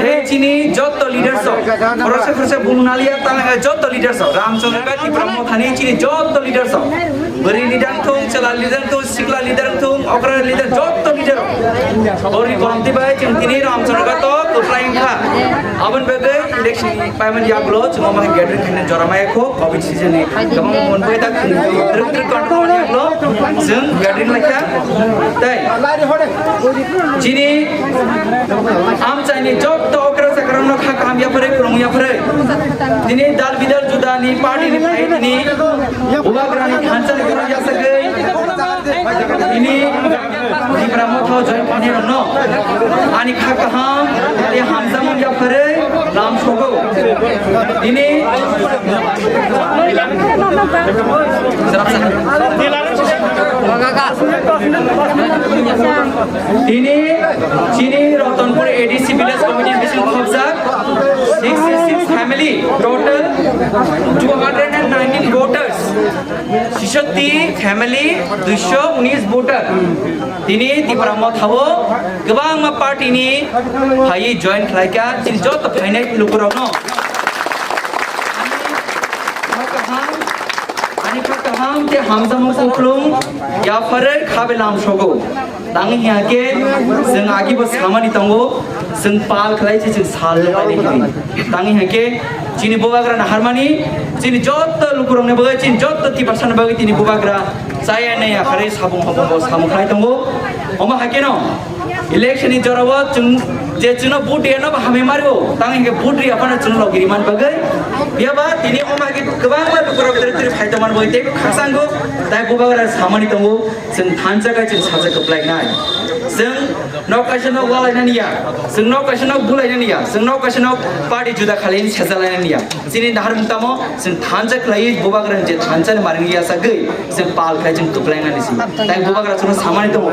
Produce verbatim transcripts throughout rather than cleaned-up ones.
Chini jotto leaders rok, khoroksa khoroksa bung naliya tang, eh, jotto leaders rok, Ramchandra Ghat Tipra Mothani chini jotto leaders rok, bwrwi leader wngthung, chwla leader wngthung, sikla leader wngthung, okra leader, jotto leader rok. Boni kolomtwi bai chwng tini Ramchandra Ghat o kwplai wngkha. Aboni bagwi election paimani yagulo chwng omo hai gathering khaina jora maya kho, covid season ni kwbangma monpoi tak twrwk twrwk control mani yagulo chwng gathering laikha. Tei chini amchaini jotto okra chakrano kha kaham yapharwi, kwrwng yapharwi. Tini dal bidal judani party ni phai tini bubagrani thansa ni kwrwng yasagwi. Tini Tipra Motha join khainai rokno ani kha kaham, ani hamjakmung yapharwi lam sogo. Tini Tini chini Ratanpur A D C Village Committee bising khobjak sixty six family, total two hundred and nineteen voters, sixty family, duiso unis voter. Tini Tipra Motha o kwbangma party ni phaiwi join khlaikha, chini joto phainai lukurokno. Ani kha kaham, ani kha kaham tei hamjakmung kupulung yapharwi kha belam sogo. Tangwi hinkhe chwng agibo samani tongo, chwng pal khlai se chwng sal nuknai hinwi. Tangwi hinkhe chini bubagra naharmani, chini jotto lukurokni bagwi, chini jotto tiprasani bagwi tini bubagra chaya nai yakharwi sabung hobongo samung khlai tongo. Omo haikhe no election ni jorao chwng je chwngno vote riyano bo hamwi mario, tangwi hinkhe vote riya phano chwngno logi rimani bagwi. Phiyaba tini omo haikhe kwbangma lukurok twrwk twrwk phai tongmani bagwi teibo khakchanggo, tai bubagra samani tongo. Chwng thansa khe chwng sajak kwplainai. Chwng nok kaisa nok walainani ya, chwng nok kaisa nok bulainani ya, chwng nok kaisa nok party juda khalaini sejalainani ya. Chini naharmung tamo chwng thansa khlaiwi bubagrani je thansa ni maring yasagwi chwng pal khai chwng kwplainani si. Tai bubagra chwngno samani tongo.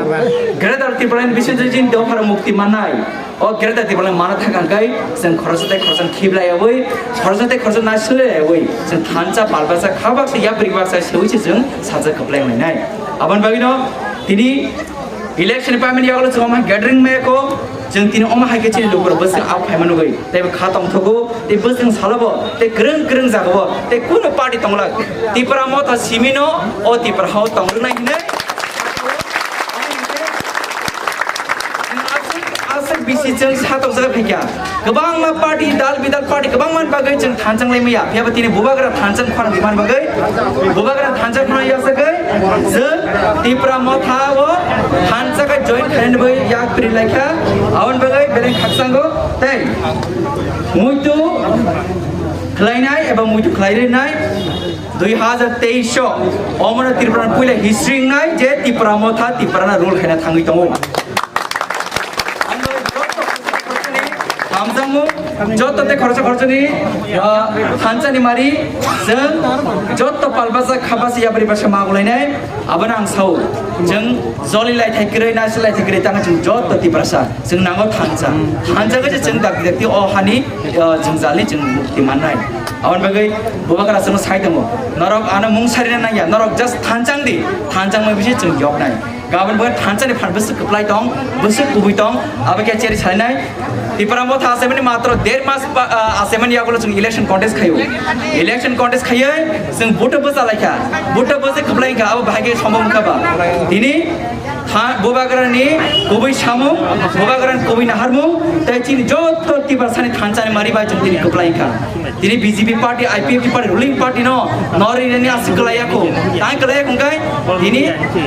Greater Tripura ni bisingtwi chini dophara mukti mannai. O Greater Tripura mana thang kang kai, chwng khoroksa tei khoroksa khiblai yawi, khoroksa tei khoroksa nasilai yawi, chwng thansa pal baksa kha baksa yapri baksa sewi se chwng sajak kwplai mainai. Aboni bagwino tini election payment yagulo chwng omo gathering maya kho, chwng tini omo hai khe chini lukurok bwswk ap phaima nugwi, tei bo kha tongthogo, tei bwswk salobo, tei kwrwng kwrwng jagao, tei kuno party tongla, Tipra Motha simino, o Tipra hao tongrwnai hinwi. Aswk, aswk bisi chwng satokjak phaikha. Kwbangma party, dal bidal party, kwbangma bagwi chwng thanchang lai maya. Phiyaba tini bubagra thanchang khorang rimani bagwi, bubagra thanchang khorang yasagwi, chwng Tipra Motha o thansa khe join khainani bagwi yak pri laikha. Aboni bagwi beleng khakchango tei muitu khlainai eba muitu khlai rinai. Dui hazar teis o, omono Tripura ni puila history wngnai je Tipra Motha Tripura no rule khaina thangwi tongo. Hamjakmung, joto tei khoroksa khoroksani, ah, thansa ni mari, chwng joto palbasa khabasa yapri basa magulainai, abono ang sao, chwng joli lai thai kwrwi, naisi lai thai kwrwi, tamo chwng joto Tiprasa, chwng nango thansa, thansa khe chwng dakti dakti o hani, ah, jwngjal ni chwng mukti mannai. Aboni bagwi bubagra chwngno sai tongo, "Norok ano mung sarina nangya, norok just thanchang di, thanchang mai bisi chwng yoknai." Gabon bo thanchani phan bwswk kwplai tong, bwswk kubui tong, abo khe cheri sainai. Tipra Motha asemani matro der mas ba, ah, asemani yagulo chwng election contest khaio. Election contest khaioi chwng vote bwsa laikha. Vote bwsa kwplai kha, abo bahai khe sombok wngkha ba. Tini tha-, bubagrani kubui samung, bubagrani kubui naharmung, tei chini joto Tiprasani thanchani mari bai chwng tini kwplai kha. Tini B J P party, I P F T party, ruling party no nori reni aswk kwlaiya kho. Tai kwlaiya kho hwnkhe tini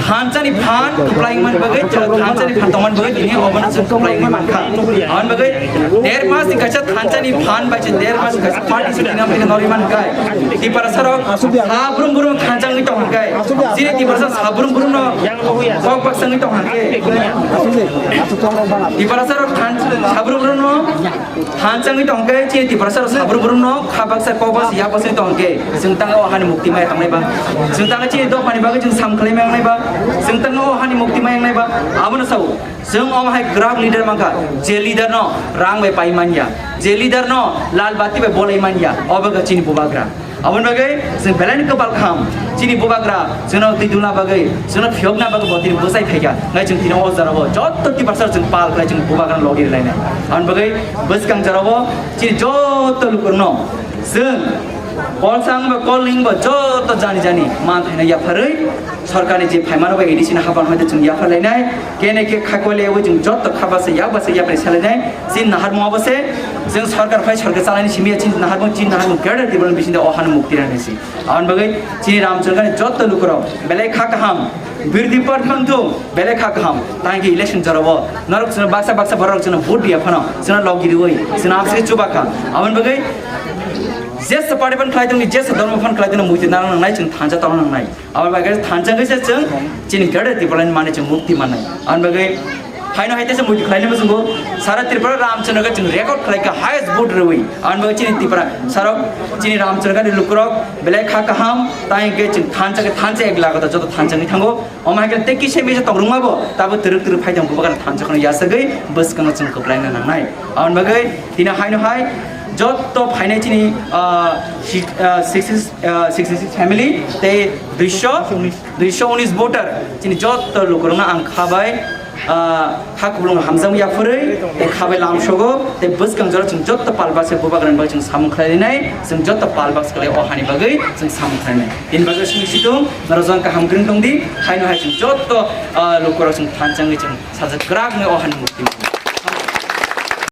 thanchani phan kwplai wngmani bagwi, thanchani phan tongmani bagwi tini obono chwng kwplai wngwi mankha. Aboni bagwi der mas ni kaisa thanchani phan bai se der mas ni kaisa party se tini amtwi nori mankha. Tiprasa rok sabrum brum thanchangwi tong hwnkhe, chini Tiprasa sabrum brum no kok baksa wngwi tong hwnkhe, Tiprasa rok than-, sabrum brum no thanchangwi tongkhe, chini Tiprasa rok sabrum brum no kha baksa kok baksa yak baksa tongkhe, chwng tang o hani mukti maya tongnai ba, chwng tang chini dophani bagwi chwng sam khlai maya wngnai ba, chwng tang o hani mukti maya wngnai ba, abono sao chwng omo hai kwrak leader mankha, je leader no rang bai pai manya, je leader no lal bati bai bolai manya, obo khe chini bubagra. Aboni bagwi chwng belai no kwpal kaham. Chini bubagra chwngno twi dulna bagwi, chwngno phiyokna bagwi bo tini bwsai phaikha. Ngai chwng tini o jorao jotto Tiprasa chwng pal khlai chwng bubagra logi rwlainai. Aboni bagwi bwskang jorao chini jotto lukurokno chwng kolsang ba kolning bo jotto jani jani man thaina yapharwi sorkarni je phaimano bai A D C ni haban hoite chwng yapharlainai. Kene ke khakwale wi chwng jotto khabase yakbase yapri salainai. Chini naharmung abo se chwng sorkar phai sorkar chalaini simi chini naharmung chini naharmung greater Tipraland bisingde o hano mukti rani si. Aboni bagwi chini Ramchandra ni jotto lukurok belai kha kaham, birdi par thangthung, belai kha kaham. Tangki election jorabo norok chwngno baksa baksa borok chwngno vote dia phano chwngno logi riwi chwngno absike chubakha. Aboni bagwi jesa party phan khlai tongni, jesa dharma phan khlai tongni muitu nang nangnai, chwng thansa tong nangnai. Aboni bagwi thansa khe se chwng chini greater Tipraland mani chwng mukti mannai. Aboni bagwi haino hai teisa muitu khlainai muchungo sara Tripura Ramchandra khe chwng record khlaikha highest vote rwi. Aboni bagwi chini Tripura sarok chini Ramchandra ni lukurok belai kha kaham, tai hwnkhe chwng thansa khe thansa ek lakh joto thansa wngwi thango. Omo hai khe tei kisa misa tong rwma bo tabo twrwk twrwk phai tong bubagra thansa kheno yasagwi bwskango chwng kwplaina nangnai. Aboni bagwi tini haino hai jotto phainai chini, ah, si-, ah, sixty, ah, sixty six family tei duiso, duiso unis voter chini jotto lukurokno ang khabai, ah, kha khulum hamjak yapharwi tei khabai lamsogo tei bwskang jora chwng jotto palbaksa bubagrani bagwi chwng samung khlainai, chwng jotto palbaksa khlai o hani bagwi chwng samung khlainai. Tini bagwi simi situng norok jang kaham kwrwng tongdi, haino hai chwng jotto, ah, lukurok chwng thansa wngwi chwng sajak kwrak wngwi o hani mukti.